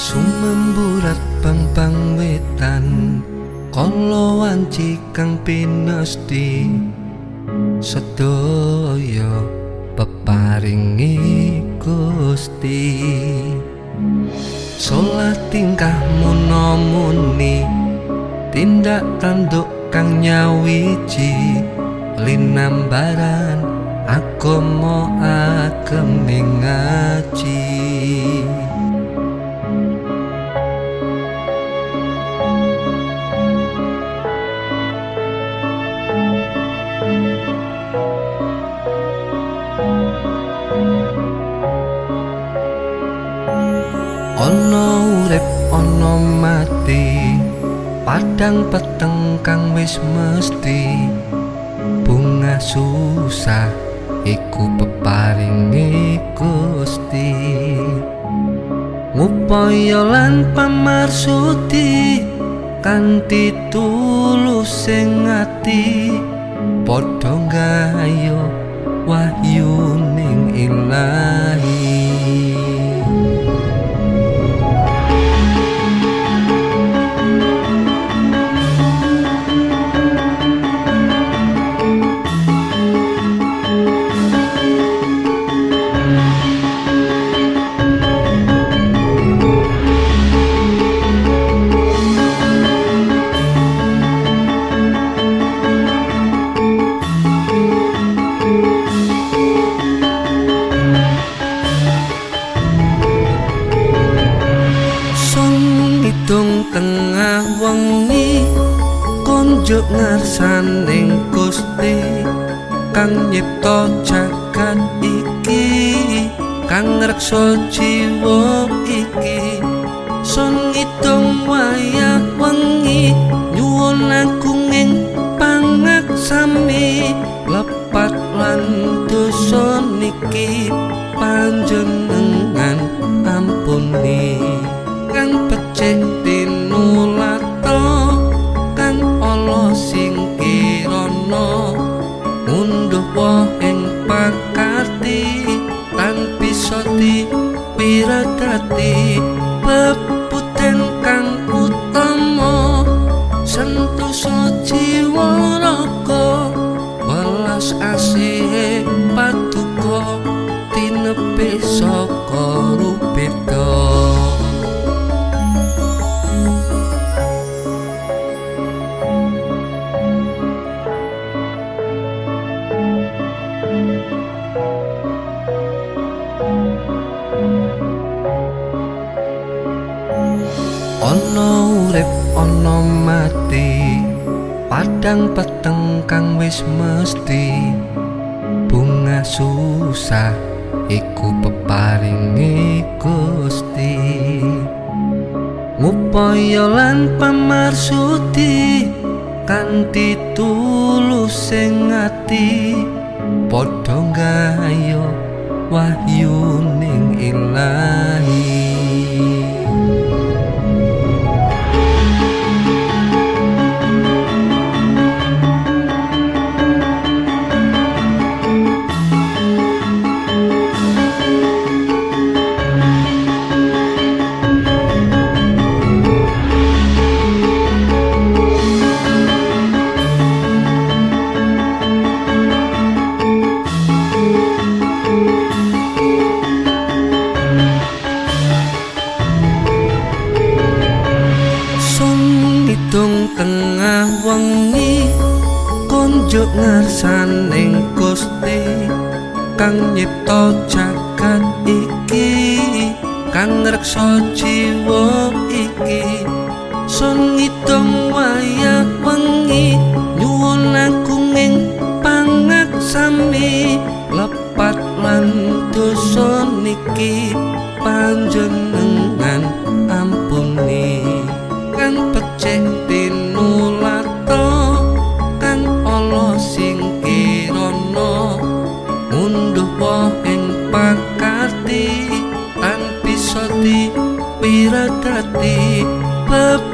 Sumemburat bang-bang wetan, kala wanci kang pinesti, sedaya peparingi Gusti. Salat tingkah muni, tindak tanduk kang nyawiji, linambaran agama agemi ngaji. Ana urip ana mati, padang peteng kang wis mesti, bunga susah iku peparinge Gusti. Ngupaya lan pamarsudi kanthi tulus sing ati, padha gayo wahyuning Ilahi. Tengah wengi konjuk ngarsaning Gusti, kang nyipta jagat iki, kang ngreksa jiwa iki. Sun ngitung wayah wengi, nyuwun agunging pangaksami, lepat lan dosa niki panjenengan ampuni. Kang becik tinulata, kang ala sing kirana, ngunduh woh ing pakarti, tan bisa dipiradati, bebuden kang utama, sentosa jiwa raga, welas asihe paduka, tinepi saka rubeda. Ana urip ana mati, padang peteng kang wis mesti, bunga susah iku peparinge Gusti. Ngupaya lan pamarsudi kanthi tulus sing ati, padha gayo wahyuning Ilahi. Tengah wengi konjuk ngarsaning Gusti, kang nyipta jagat iki, kang ngreksa jiwa iki. Sun ngitung wayah wengi, nyuwun agunging pangaksami, lepat lan dosa niki panjenengan ampuni. Kang becik tinulata, kang ala sing kirana, ngunduh woh ing pakarti, tan bisa dipiradati, bebuden